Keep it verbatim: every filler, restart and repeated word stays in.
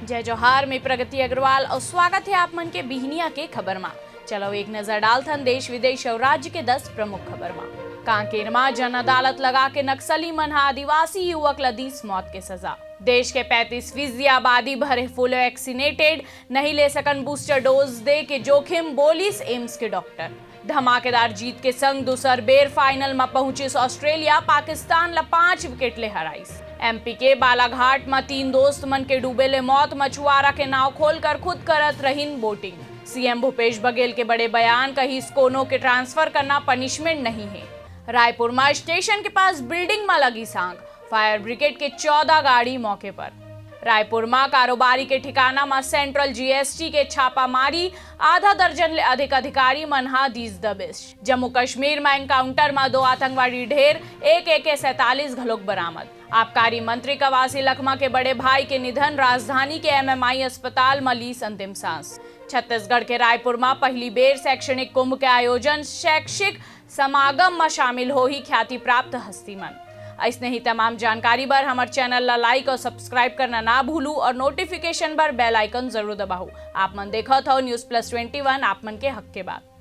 जय जोहार, मैं प्रगति अग्रवाल और स्वागत है आप मन के बिहनिया के खबर मा। चलो एक नजर डालथन देश विदेश और राज्य के दस प्रमुख खबर मा। कांकेर मा जन अदालत लगा के नक्सली मन हा आदिवासी युवक ल दीस मौत के सजा। देश के पैंतीस फीसदी आबादी भरे फुल वैक्सीनेटेड, नहीं ले सकन बूस्टर डोज दे के जोखिम, बोलिस एम्स के डॉक्टर। धमाकेदार जीत के संग दूसर बेर फाइनल म पहुंचिस ऑस्ट्रेलिया, पाकिस्तान ल पांच विकेट ले हराइस। एमपी के बालाघाट म तीन दोस्त मन के डूबे ले मौत, मछुआरा के नाव खोलकर खुद करत रहिन बोटिंग। सीएम भूपेश बघेल के बड़े बयान, कहिस कोनो के ट्रांसफर करना पनिशमेंट नहीं है। रायपुर म स्टेशन के पास बिल्डिंग म लगी आग, फायर ब्रिगेड के चौदह गाड़ी मौके पर। रायपुर म कारोबारी के ठिकाना म सेंट्रल जीएसटी के छापामारी, आधा दर्जन ले अधिक अधिकारी मन हा दीस दबिश। जम्मू कश्मीर म एनकाउंटर म दो आतंकवादी ढेर, एक एके सैंतालीस घलोक बरामद। आबकारी मंत्री कवासी लखमा के बड़े भाई के निधन, राजधानी के एमएमआई अस्पताल म लीस अंतिम सांस। छत्तीसगढ़ के रायपुर म पहली बेर शैक्षणिक कुंभ के आयोजन, शैक्षिक समागम म शामिल होही ख्याति प्राप्त हस्ती मन। अइसने ही तमाम जानकारी बर हमर चैनल ला लाइक और सब्सक्राइब करना ना भूलू और नोटिफिकेशन बर बेल आइकन जरूर दबाहू। आप मन देखत हव न्यूज़ प्लस ट्वेंटी वन, आप मन के हक के बात।